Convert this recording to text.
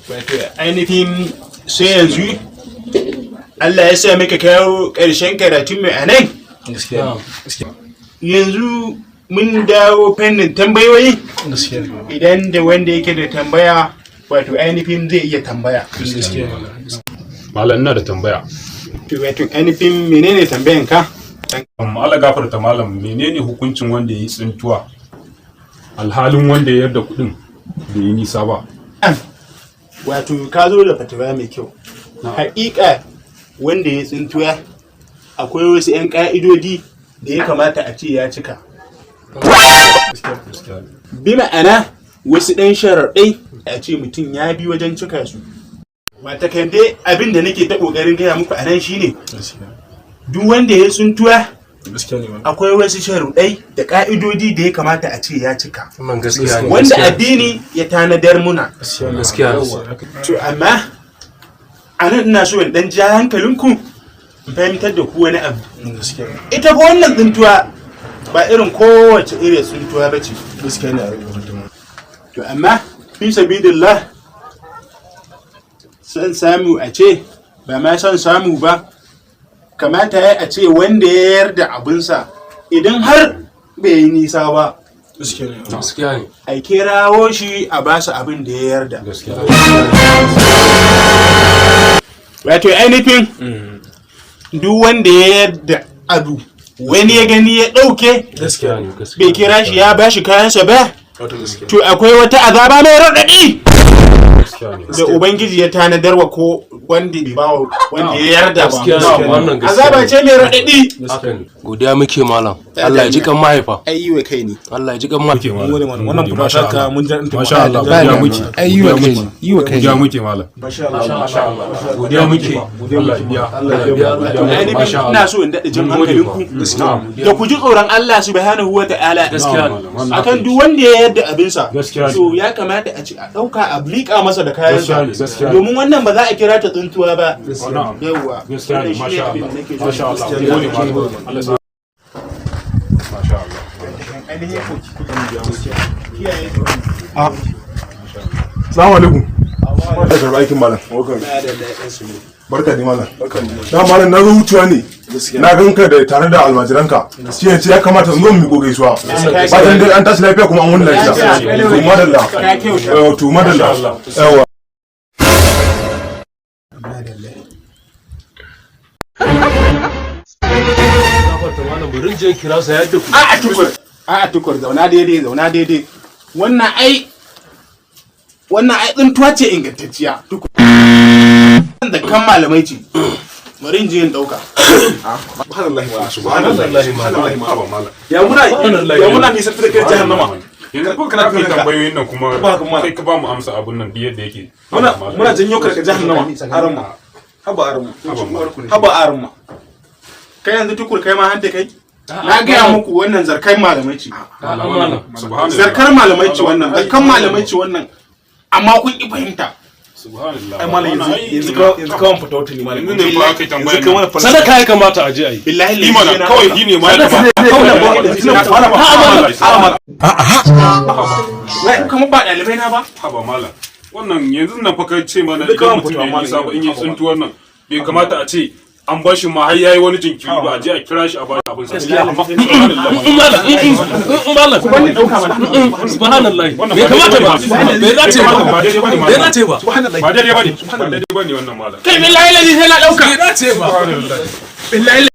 Wato ainihin sai yanzu Allah ya sa muka kawo ƙarshen karatun mu a nan. Yanzu mun dawo fannin tambayoyi. Idan da wanda yake da tambaya, wato ainihin zai iya tambaya. Malam, ina da tambaya. To, wato ainihin menene tambayan ka? Amma Allah gafarta malam, menene hukuncin wanda ya yi tsintuwa alhalin wanda ya yarda kuɗin bai yi nisa ba? Wato ka zo da fatawa mai kyau. Haƙiƙa wanda ya tsintuwa akwai wasu 'yan ƙa'idodi da ya kamata a ce ya cika. Bi ma'ana wasu ɗan sharaɗai a ce mutum ya bi wajen cika su. Wata kan dai abin da nake ta ƙoƙarin gaya muku a nan shine, duk wanda ya tsintuwa akwai wasu sharuɗai da ƙa'idodi da ya kamata a ce ya cika, Wannan gaskiya ne. wanda addini ya tanadar muna. Gaskiya ne. To amma a nan ina so in dan ja hankalinku, in fahimtar da ku wani abu. Ita fa wannan tsintuwa ba irin kowace irin tsintuwa ba ce. To amma fi sabilillah, son samu a ce, ba ma son samu ba, kamata ya a ce wanda ya yarda abinsa, idan har bai yi nisa ba, Gaskiya ne. a kirawo shi a basu abin da ya yarda. Wato ainihin duk wanda ya yarda abu, wani ya gani ya ɗauke, Gaskiya ne. Gaskiya. bai kira shi ya bashi kayansa ba, to akwai wata azaba mai raɗaɗi da Ubangiji ya tanadar wa ko wanda bai ba wanda ya yarda ba. Gaskiya ne. Wannan gaskiya. Azaba ce mai raɗaɗi. Haka ne. Godiya muke, malam. Allah ya ji kan mahaifa. Ai yi wa kai ne. Allah ya ji kan mahaifa. Wannan fata ka mun ji Masha Allah, Ba godiya damuwa. muke. Ai yi wa kai ne, yi wa kai Godiya ne. muke, malam. Godiya muke. Allah ya biya. Allah ya biya. To ainihin Masha ina Allah. so in daɗa jan Mun gode hankalinku fa. da ku ji tsoron Allah subhanahu wa ta'ala Gaskiya ne. akan duk wanda ya yarda abinsa. Gaskiya ne. So ya kamata a ce a ɗauka a liƙa masa da kayansa, Gaskiya ne, gaskiya ne. domin wannan ba za a kira ta tsintuwa ba. Na'am. Yawwa. Gaskiya ne. Wannan shine Masha abin Allah. da nake so. Masha Allah. Mun gode, malam. Allah ya sa. Masha Allah. Ainihin ku kiyaye da wannan. Assalamu alaikum. Da karɓi aikin, malam. Barka ne, malam. Na malam, na zo wucewa ne. Na gan ka da tare da almajiranka. Shi ne ce ya kamata in zo mu miƙo gaisuwa. Fatan dai an tashi lafiya kuma an wani lafiya. To madalla. Ka kyauta. Yawa, to madalla. Yawa. Gafarta malam, bari in je in kira sa yadda ku. A'a tukur, a'a tukur, zauna daidai, zauna daidai. Wannan ai tsintuwa ce ingantacciya, tukur. Da kan malamai ce. Bari in je in dauka. Subhanallahi malam. Subhanallahi, malam. Haba, malam. Ya muna nisan da kai jahannama. Yanzu ko kana kai tambayoyin nan kuma Ba haka, malam. kai ka ba mu amsa abun nan duk yadda yake. Muna Haba, malam. muna janyo ka daga jahannama. Aramma. Haba aramma. Haba, malam. Haba aramma. Kai yanzu tukur, kai ma hanta kai. Na gaya muku wannan zarkai malamai ce. A'a, malam. Subhanallah. Zarkar malamai ce wannan, zarkan malamai ce wannan. Amma kun ki fahimta. Subhanallah. Ai malam, Wannan yanzu ai yanzu ka yanzu ka fita wata ne, malam. Yanzu ne fa aka yi tambayar Yanzu ka nan. mana falsafa. Sadaka ya kamata a je a yi. Billahi Imana lazi na kawai ɗauka. shi ne ma ya kamata. Wai kuma ba ɗalibai na ba. Haba malam. Wannan yanzu nan fa ka ce mana Duka idan wani mutum fitawa ya malam, nisa ba in yi haba. tsintuwar nan bai kamata a ce an ba shi ma har yayi wani jinkiri ba, a je a kira shi a ba shi abin sa. Gaskiya. Amma subhanallah. Malam, malam. Ku bani ɗauka mana. Subhanallah. Wannan Bai ba kamata ba. daidai bane. Bai dace ba. Ba daidai bane, Bai malam. dace ba. Ba daidai bane. Ba daidai bane wannan, malam. Kai billahi lazi sai na ɗauka. Bai dace ba. Subhanallah. Billahi.